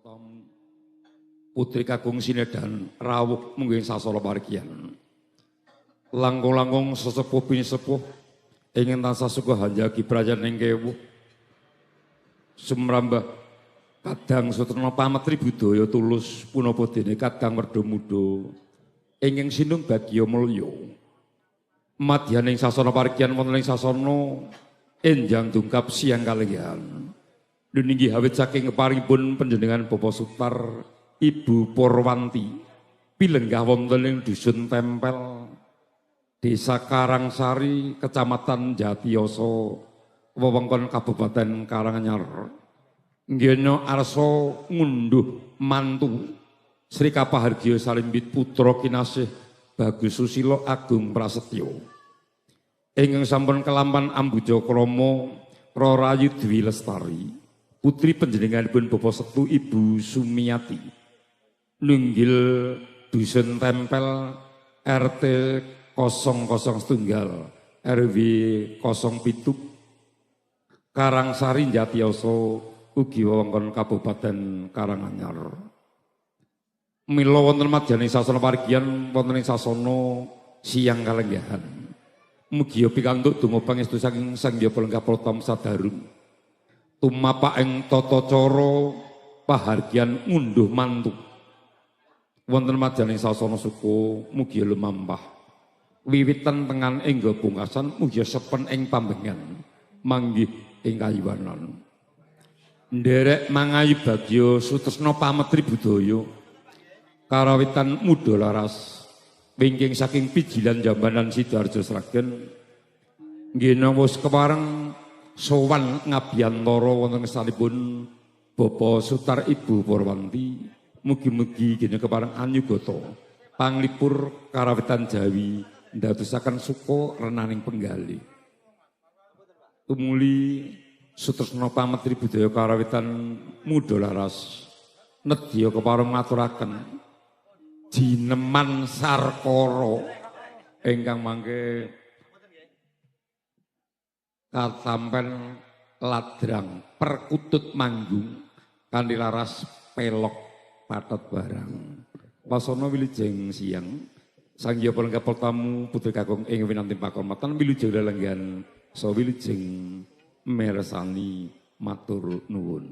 tamu putri kakung sinedan rawuh munggih sasana pargian. Langkung-langkung sesepuh pinisepuh ingkang tansah suka hanjagi prajan ing kewuh. Sumrambah kadang sutrana pametri budaya tulus punapa dene kadang werda muda ingkang sinung bagya mulya. Madyaning sasana pargian wonten ing sasana enjang dungkap siang kaliyan. Nuninggi hawit saking keparingipun panjenengan Bapak Sutar Ibu Purwanti pilenggah wonten ing dusun Tempel Desa Karangsari Kecamatan Jatiyoso wewengkon Kabupaten Karanganyar. Nggena arsa ngunduh mantu Sri Kapahargya Salimbit putra kinasih Bagus Susilo Agung Prasetyo ingkang sampun kelampan ambuja krama Rarayu Dwi Lestari putri panjenenganipun Bapak Setu Ibu Sumiati nunggil dusun Tempel RT 00 setunggal RW 07 Karangsari Jatiyoso ugi wewengkon Kabupaten Karanganyar. Mila wonten madyaning sasana pargian wonten ing sasana siang kalenggahan. Mugi pikantuk donga pangestu saking Sang Hyang Palenggah Pratam Sadarum. Tumapak ing tata cara pahargyan ngunduh mantu. Wonten madyaning sasana suku mugi lumampah. Wiwitan tengan engga pungkasan mugi sepen ing pambengan manggih ing kayuwanan. Nderek mangayu bagya sutresna pametri budaya karawitan muda laras wingking saking pijilan Jambanan Sidoarjo Sragen nggih wis kepareng sowan ngabiyantara wonten ngestanipun Bapak Sutar Ibu Purwanti mugi-mugi gene kepareng anyugata panglipur karawitan Jawi ndadosaken suka renaning penggalih. Tumuli sutresna pametri budaya karawitan muda laras nedya kepareng ngaturaken jineman sarkara ingkang mangke katampen ladrang perkutut manggung kanthi laras pelok patot barang. Wasana wilujeng siang Sang Hyang Palenggah tamu putri kakung ing winanti pakurmatan wilujeng lelenggan saha wilujeng mersani matur nuwun.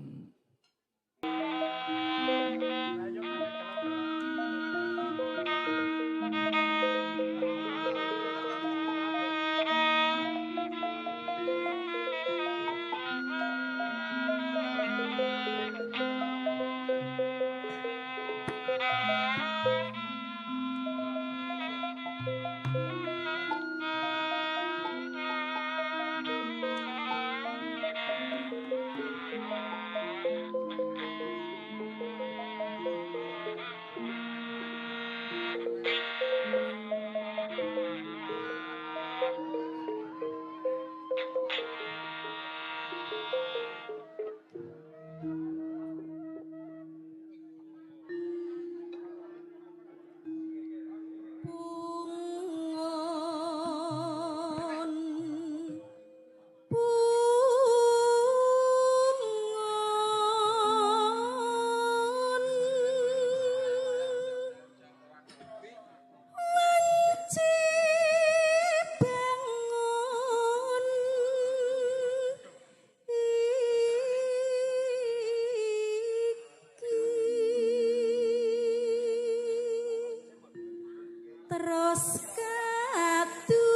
Terus katu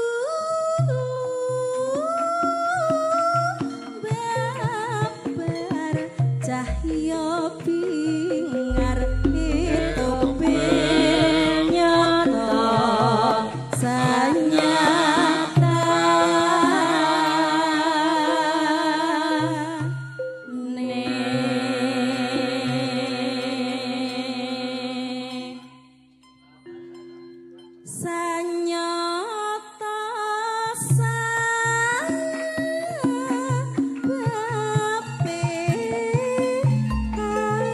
babar cahya bingar itu nyata sanyata ne sanyata sababe kae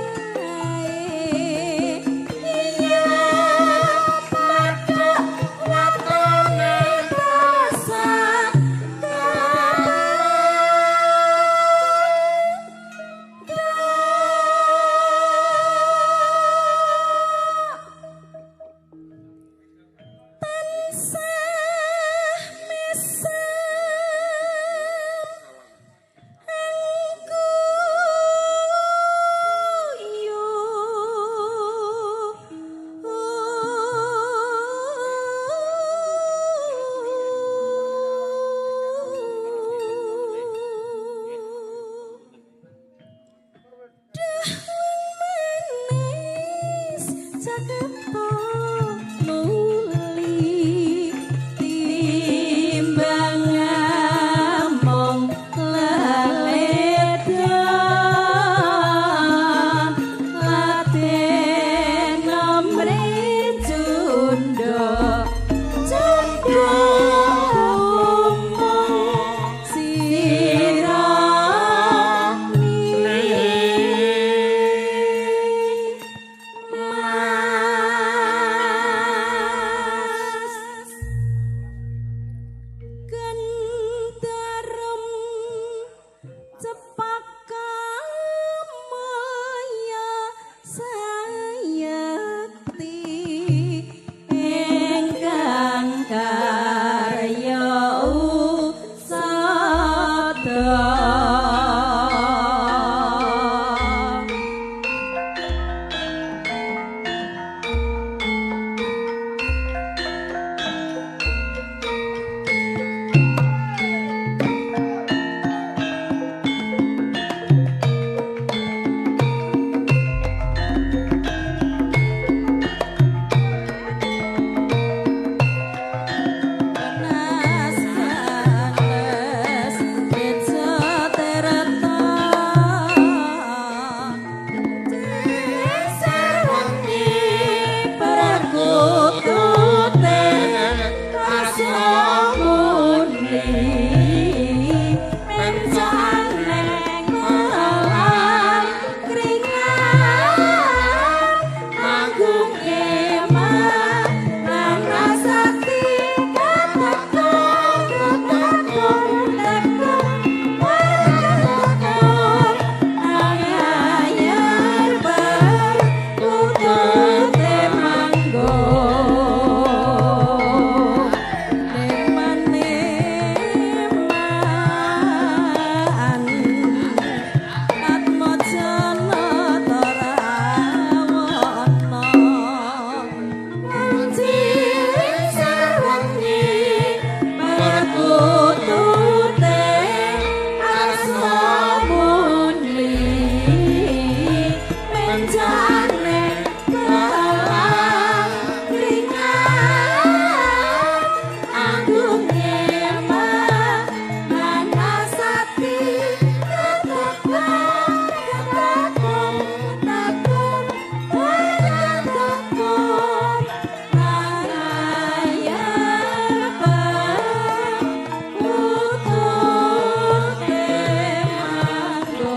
Bisane kelang ringan agunge manasati ketekang ketakung takung ketakung mangayar putur temanggung.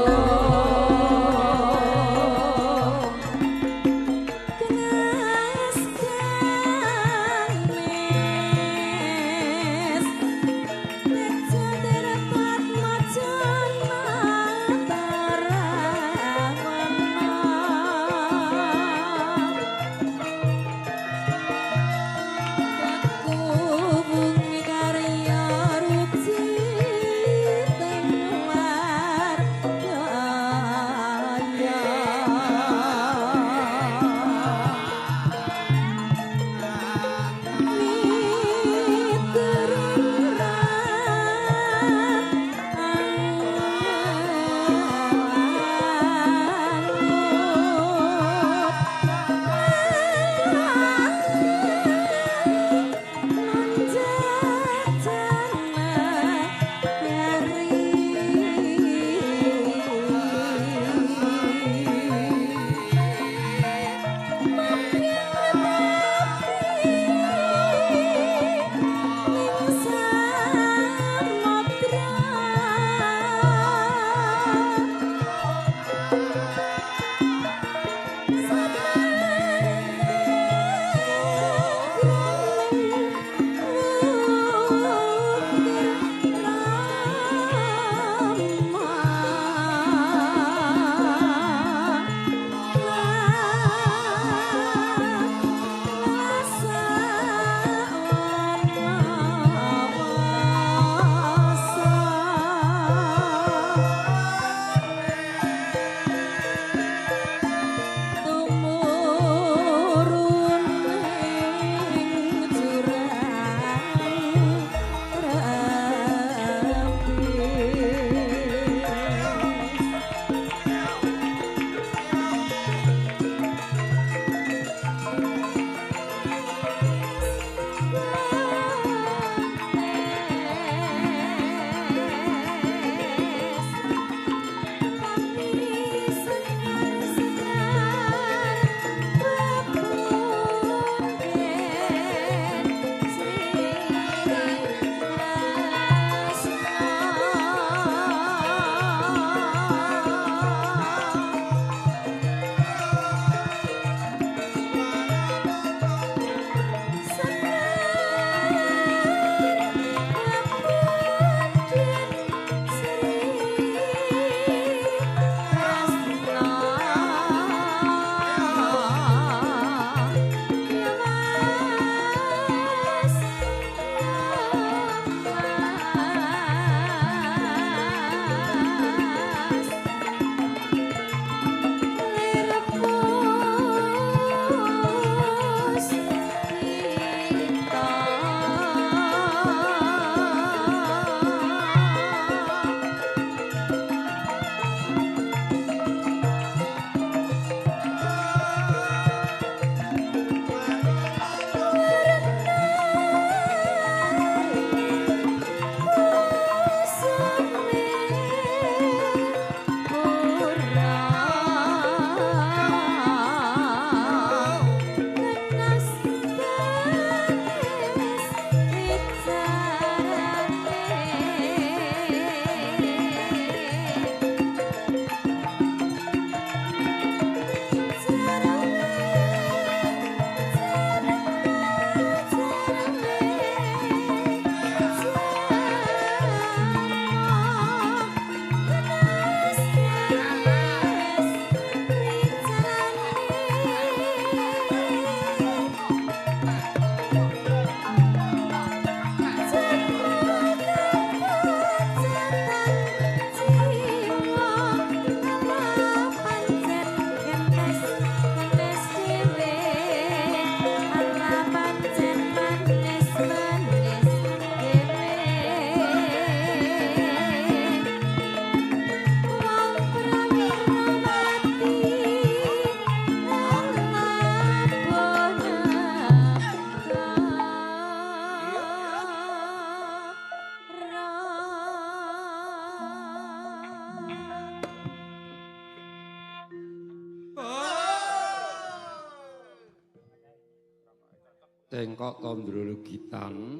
Cengkok Tandra Lugitan,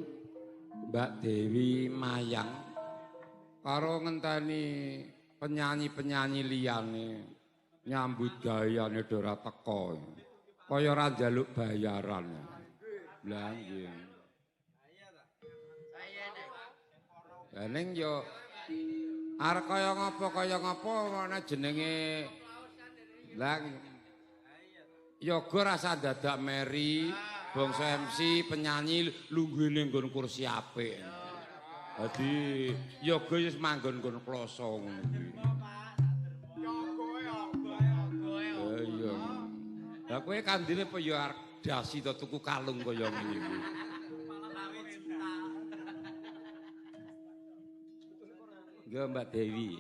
Mbak Dewi Mayang karo ngenteni penyanyi-penyanyi liyane nyambut gayane do ora teko. Kaya ora njaluk bayaran. Lah nggih. Lah ning yo arep kaya ngapa ana jenenge lah yoga rasa dadak meri bangsa MC penyanyi lungguhe ning nggon kursi apik. Dadi yoga wis manggon nggon kloso ngono kuwi. Iya. Lah kowe kandhane apa ya arep dasi to tuku kalung kaya ngene iki. Nggih Mbak Dewi.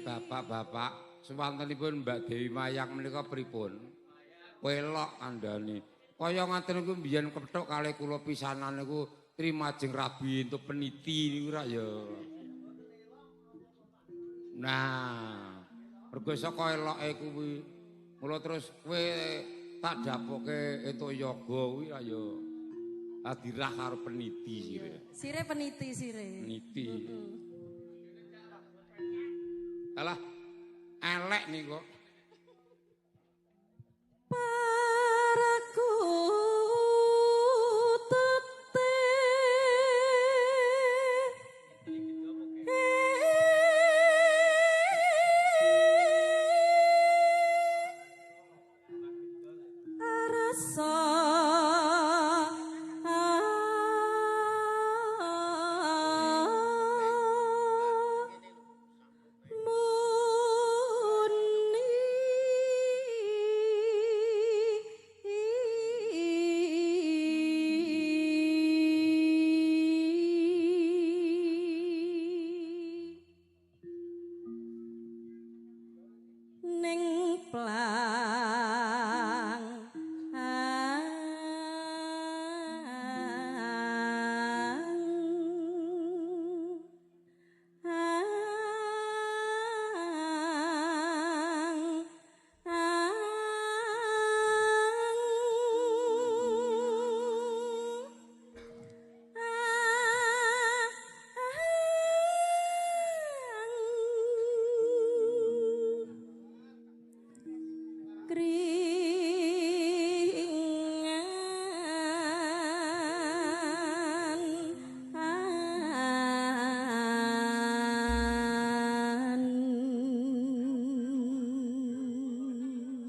Bapak-bapak, swantenipun Mbak Dewi Mayang menika pripun? Welok kandhane. Kaya ngaten niku mbiyen kethuk kalih kula pisanan niku trimajeng rabi entuk peniti niku rak ya. Nah, mergo saka eloke kuwi mula terus kowe tak dapoke entuk yoga kuwi rak ya. Adirah karo peniti sire. Sire peniti sire. Peniti. Alah, elek nih kok. Paraku tete arasa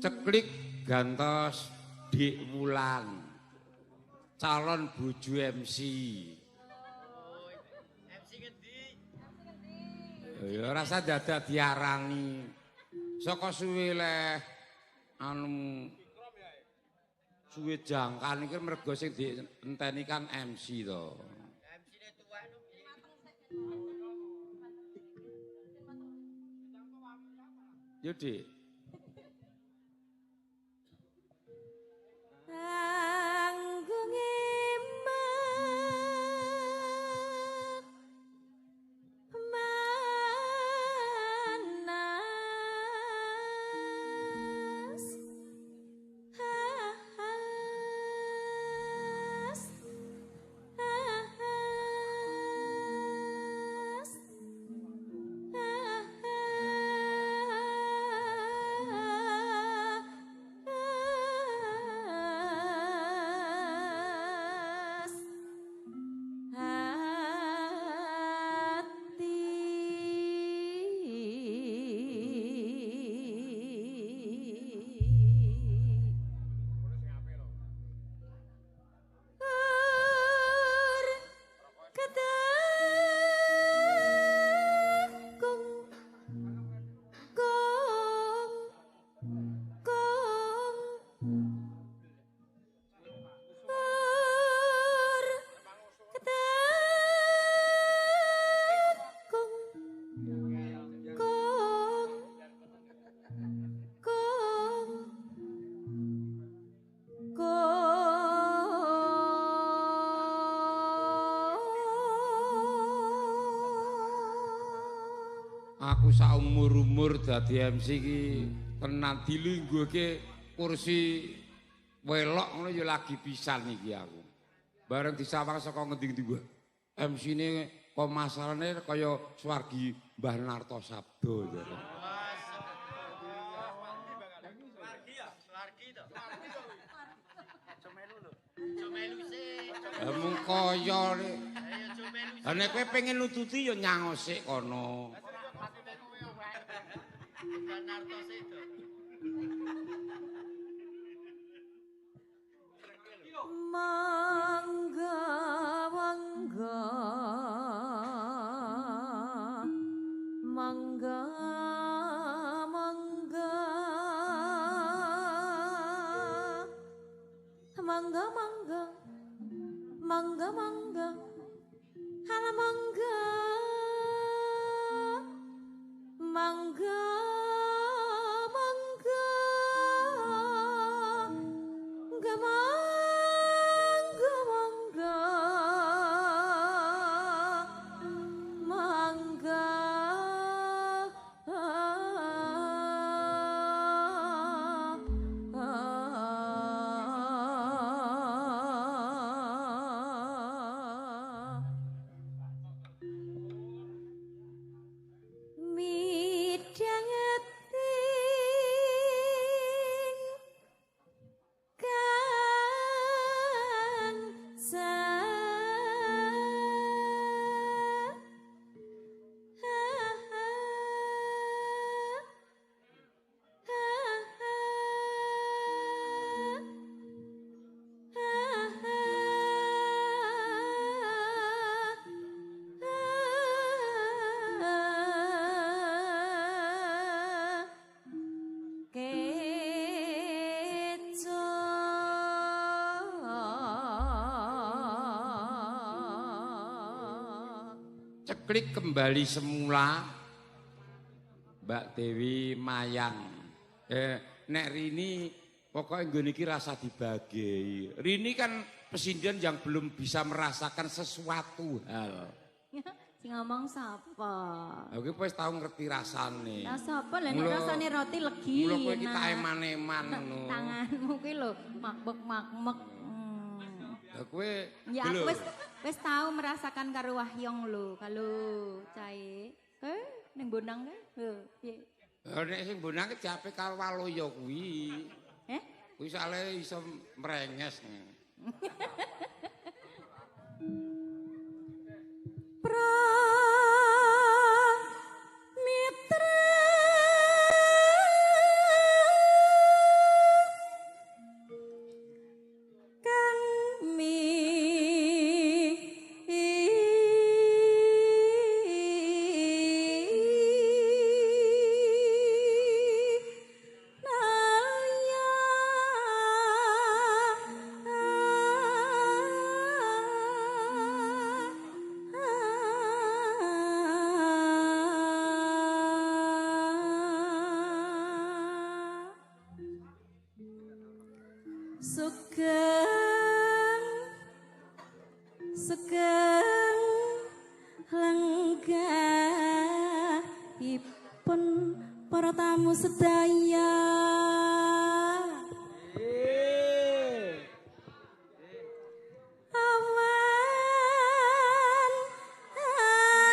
Ceklik gantos Dik Wulan calon bojo MC. MC ngendi? Ya rasa dadak diarani. Saka suwe leh anu suwe jangkan iki mergo sing dienteni kan MC to. MC-ne tuwek no piye? Yo Dik. Aku saumur-umur dadi MC ki tenan dilungguhke kursi welok ngono ya lagi pisan iki aku. Bareng disawang saka ngendi-endi gua. MC-ne kok masarane kaya swargi Mbah Narto Sabdo ya. Swargi ya, swargi to. Aja melu lho. Aja melu sik. Lah mung kaya nek. Ayo aja melu. Lah nek kowe pengen nututi ya nyang sik kono. Mbah Narto sik to. Mangga mangga mangga mangga mangga mangga mangga mangga hala mangga mangga mangga mangga mangga mangga midhangeti kang sa Ceklik kembali semula Mbak Dewi Mayang. Nek Rini pokoknya nggon iki rasa dibagi. Rini kan pesinden yang belum bisa merasakan sesuatu hal. Sing ngomong sapa? Aku wis tau ngerti rasane. Rasa apa? Lah nek rasane roti legi. Mula kowe iki tak eman-eman ngono. Tanganmu kuwi lho makmek-makmek. Lah kowe ya aku wis tau merasakan karo Wahyong lho, kalau cahe. Ning bonang kae. Lho, piye? Lah nek sing bonang ki diape karo Waloyo kuwi. Eh? Kuwi soalé iso mrenges. Sugeng sugeng lenggahipun para tamu sedaya. Awan awan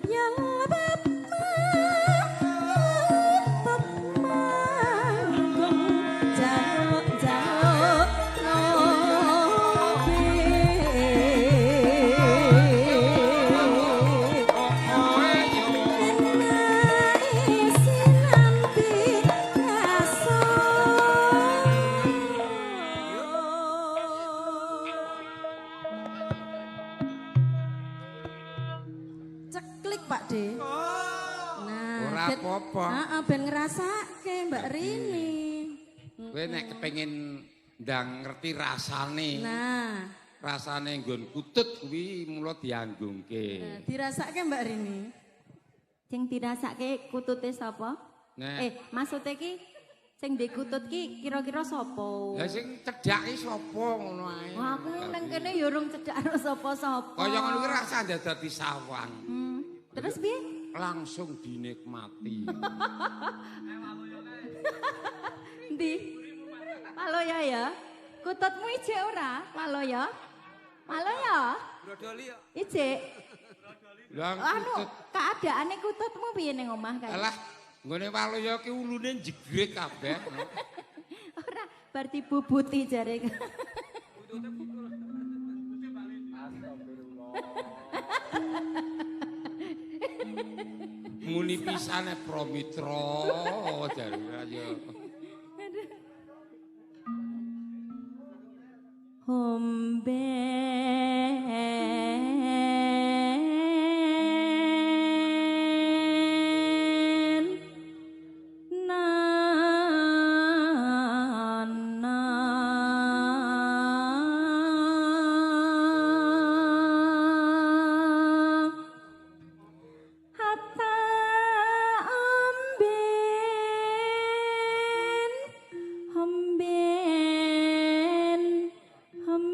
yang Ceklik Pak De. Nah, ora apa-apa. Heeh, ben ngrasake Mbak Rini. Kowe nek kepengin ndang ngerti rasane. Nah, rasane nggon kutut kuwi mula dianggungke. Nah, dirasake Mbak Rini. Sing dirasake kutute sapa? Nek Maksude ki sing ndek kutut ki kira-kira sapa? Lah sing cedhake sapa ngono ae. Wah, aku nang kene ya urung cedhak karo sapa-sapa. Kaya ngono kuwi rasa dadi sawang. Terus piye? Langsung dinikmati. Endi? Waloyo ya. Kututmu ijek ora? Waloyo? Waloyo? Brodoli ya. Ijek. Lah anu keadaane kututmu piye ning omah kae? Alah, nggone Waloyo ki ulune jegrek kabeh. Ora, bar dibubuti jare. Kutute bukur. Astagfirullah. Muni pisane Promitra jare ayo. Homben nana hatta omben homben homben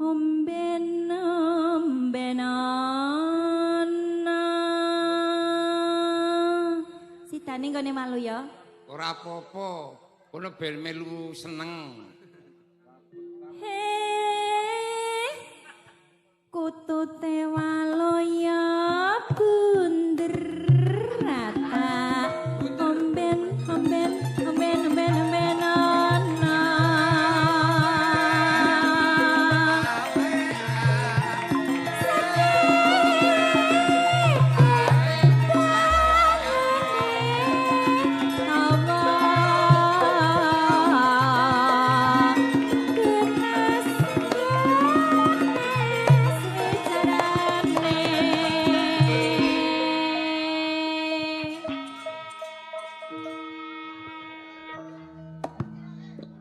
homben hombenana. Sidane nggone malu ya. Ora apa-apa, kono ben melu seneng. He kutute waloya bunder rata. Homben homben homben homben hombenana.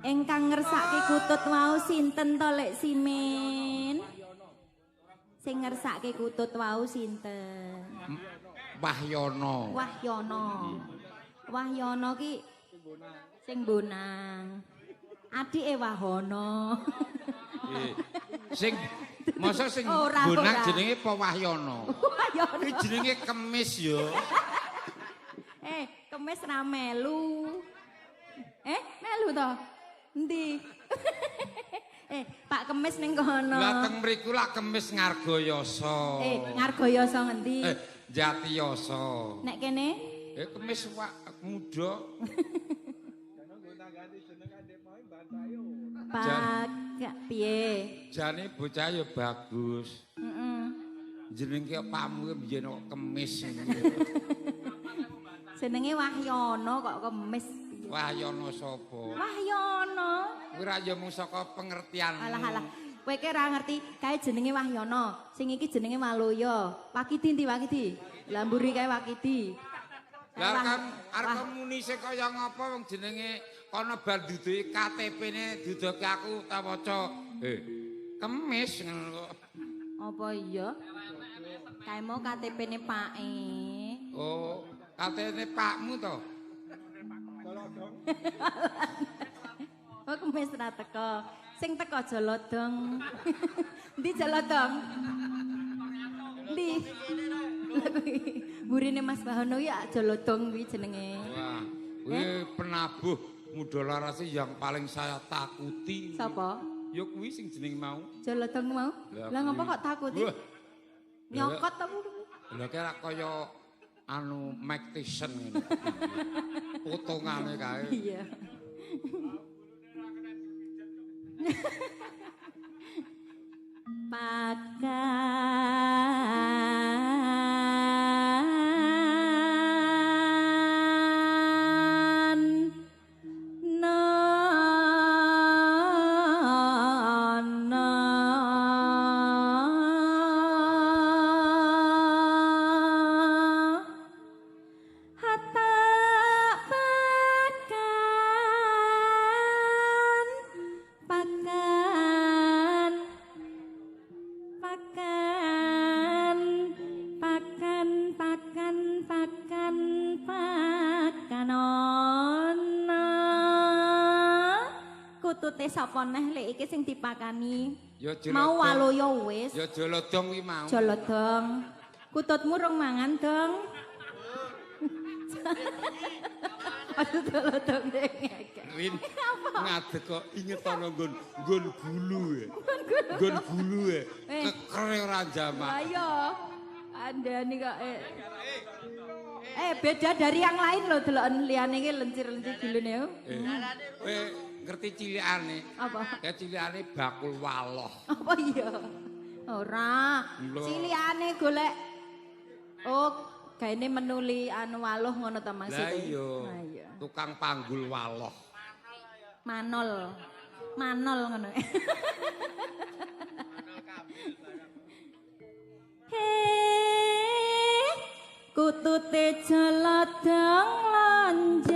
Ingkang ngersake kutut wau sinten to Lek Simin? Sing ngersake kutut wau sinten? Wahyono. Wahyono. Wahyono ki sing bonang. Adike Wahono. Sing masa sing Ora, bonang ora. jenenge apa Wahyono? Wahyono. Ki jenenge Kemis yo. Kemis ra melu. Melu to? Endi? Pak Kemis ning kono. Lah teng mriku lak Kemis Ngargoyoso. Ngargoyoso ngendi? Jatiyoso. Nek kene? Kemis wak muda. Pak piye? Jane bocah ya bagus. Heeh. Jenenge pakmu biyen kok Kemis. Jenenge Wahyono kok Kemis. Wahyono sapa? Wahyono. Kuwi ra ya mung saka pengertianmu. Alah alah. Kowe ki ora ngerti kae jenenge Wahyono. Sing iki jenenge Waloyo. Wakidi ndi Wakidi? Lah mburi kae Wakidi. Lah kan arep muni sing kaya ngapa wong jenenge kono bar duduhi KTP-ne duduhke aku ta waca. Kemis ngono kok. Apa iya? Kae mau KTP-ne pake. Oh, KTP-ne pakmu to? Oh, kemis ra teko. Sing teko Jolodong. Endi Jolodong? Endi? Burine Mas Bahono ya Jolodong kuwi jenenge. Wah, kuwi penabuh muda larase yang paling saya takuti. Sapa? Ya kuwi sing jeneng mau. Jolodong mau? Lah ngopo kok takuti? Nyokot ta kuwi? Lah kira kaya anu Mike Tyson ngene. Potongane kae. Iya. Pakan nono hatta pakan pakan pakan Kutute sapa neh lek iki sing dipakani? Ya jolodong. Mau waloyo wis. Ya jolodong kuwi mau. Jolodong. Kututmu rong mangan dong. Aduh jolodong ngekek. Rin ngadeg kok inget ana nggon nggon gulu ya. Nggon gulu ya. Eh. Kekere ora jamak. Ayo. Andani kok beda dari yang lain loh deloken liyane iki lencir-lencir gulune. Kowe ngerti cilikane? Apa? Ya cilikane bakul waloh. Apa iya? Ora. Lho. Cilikane golek oh, gaene menuli anu waloh ngono ta Lah maksudnya. iya. Lah iya. Tukang panggul waloh. Manol. Manol ngono. He, kutute jelodong lonjong.